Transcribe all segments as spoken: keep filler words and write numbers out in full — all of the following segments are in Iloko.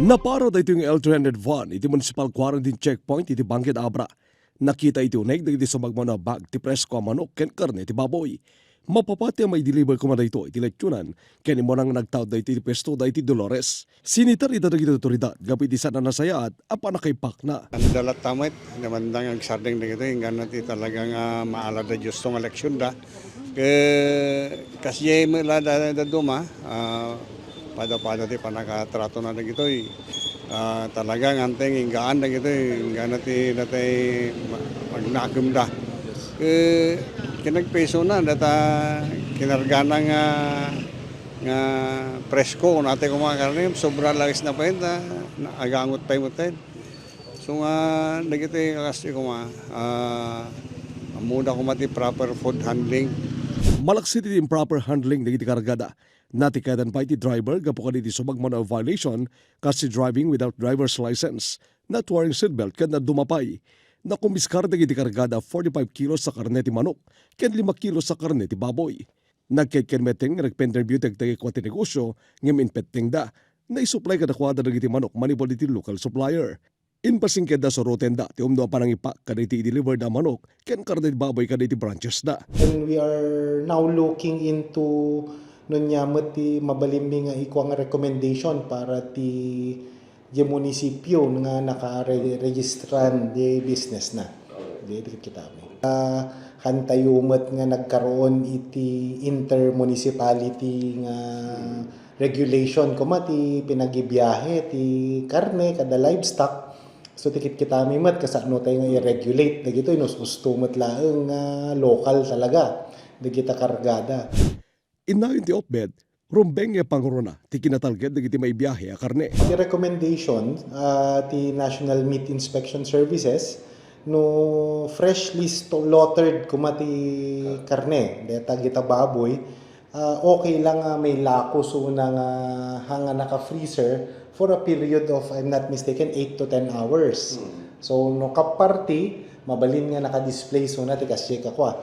Napara daytoy nga L three hundred van iti municipal quarantine checkpoint iti Bangked, Abra. Nakita iti uneg dagiti sumagmamano a bag ti presko a manok ken karne ti baboy. Mapapati a maideliver koma daytoy iti lechonan ken immuna nga nagtaud daytoy iti puesto daytoy Dolores. Sinitar ida dagiti awtoridad gapu iti saan a nasayaat a pannakaipakna. Andalatta met, namandang agsardeng dagitoy, inggana ti talaga nga maalada Diosto nga leksionda. Ke-, kasdiay met la da, da duma, ah, pada-pada ti pannakatratona dagitoy. Ah, talaga nga anteng inggaan dagitoy, inggana ti natay ma-, magnakemda. Ke-, kinagpesona, data kinargana nga, nga presko, natay kumakarne, sobra lagis na pay, ta, na-, agangot pay met tayo. So nga, dagiti kakasdi koma, ah, ammoda koma ti proper food handling. Malaksid iti improper handling dagiti kargada, natikadan pay ti driver gapu kadagiti sumagmamano a violation, kas ti driving without driver's license, not wearing seatbelt, ken dadduma pay. Nakumpiskar dagiti kargada forty-five kilos a karne ti manok ken lima kilos a karne ti baboy. Nagketken met nga nagpa-interview dagiti kua ti negosio ngem impettengda. Naisuplay kadakuada dagiti manok manipud iti local supplier. Impasingkedda surotenda ti umno a panangipak kadagiti i-deliver da manok ken karne ti baboy kadagiti branches da. And we are now looking into no nia met ti mabalinmi nga ikua nga recommendation para ti di munisipyo nga nakaregistran di business na. Di, di kita mi. Ah, hantayo met nga nagkaroon iti intermunicipality nga regulation koma ti pinagibiahe ti karne kada livestock. So, ti kitkitami met kasano tayo nga i-regulate dagitoy, no, us-usto met laeng nga local talaga dagita kargada. Innayon ti OPBED, rumbeng nga pangruna ti kinatalged dagiti maibiahe a karne. Ti recommendation, ah, ti National Meat Inspection Services, no freshly slaughtered koma ti karne, deta gita baboy, ah, okay lang nga may lako suna nga hanga naka-freezer for a period of, I'm not mistaken, eight to ten hours. So, no kaparti, mabalin nga naka-display suna ti kasdiay kakua.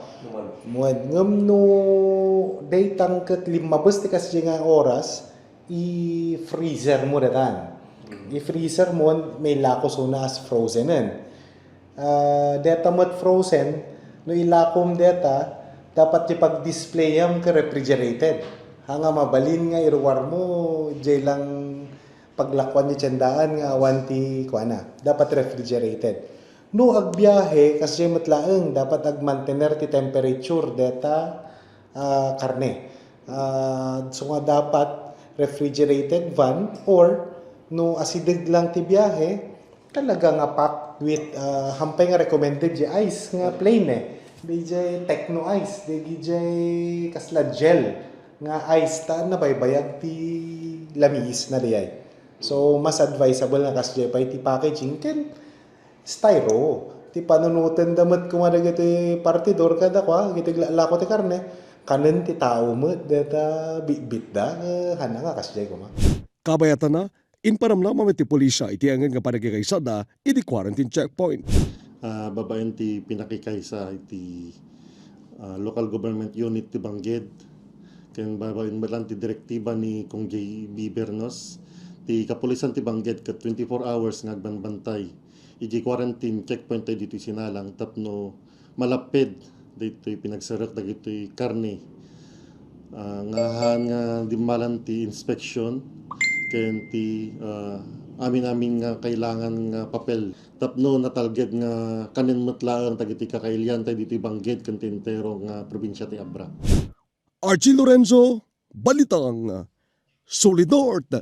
Muan. Ngem no daytang ket limmabes ti kasdiay nga oras, i-freezer mo datan. I-freezer mo, may lako suna as frozenen. Ah, deta met frozen, no ilakom deta, dapat ti pagdisplayam ket refrigerated. Hanga mabalin nga iruar mo, jay lang paglakuan ti tiendaan nga awan ti kuana. Dapat refrigerated. No agbiahe, kasdiay met laeng, dapat agmantener ti temperature deta, ah, karne. Ah, so nga dapat refrigerated van or no asideg lang ti biahe, talaga nga packed with, ah, hampay nga recommended di ice nga plain eh. Di jay Techno ice, di jay kasla gel nga ice ta nabaybayag ti lamiis na di ay. So, mas advisable nga kasdiay pay ti packaging ken styro. Ti panunotenda met koma dagiti partidor kada kua, dagiti aglalako ti karne, kanen ti tao met, deta bitbitda, eh, hana nga kasdiay koma. Kabayatana, impanamnama met ti pulisya iti anggen nga panagkikaysada iti quarantine checkpoint. Ah, babaen ti pinakikaysa iti, ah, local government unit ti Bangged, ken babaen met laeng ti direktiba ni Cong J B Bernos, ti kapulisan ti Bangged ket twenty-four hours nga agbanbantay iti quarantine checkpoint tayo ditoy Sinalang tapno malapped daytoy pinagserrek dagitoy karne, ah, nga haan nga dimmalan ti inspeksiyon ken ti, ah, amin-amin nga kailangan nga papel tapno natalged nga kanen met laeng dagiti kakailian tayo ditoy Bangged ken ti entero nga probinsia ti Abra. Archie Lorenzo, Balitang Solid North.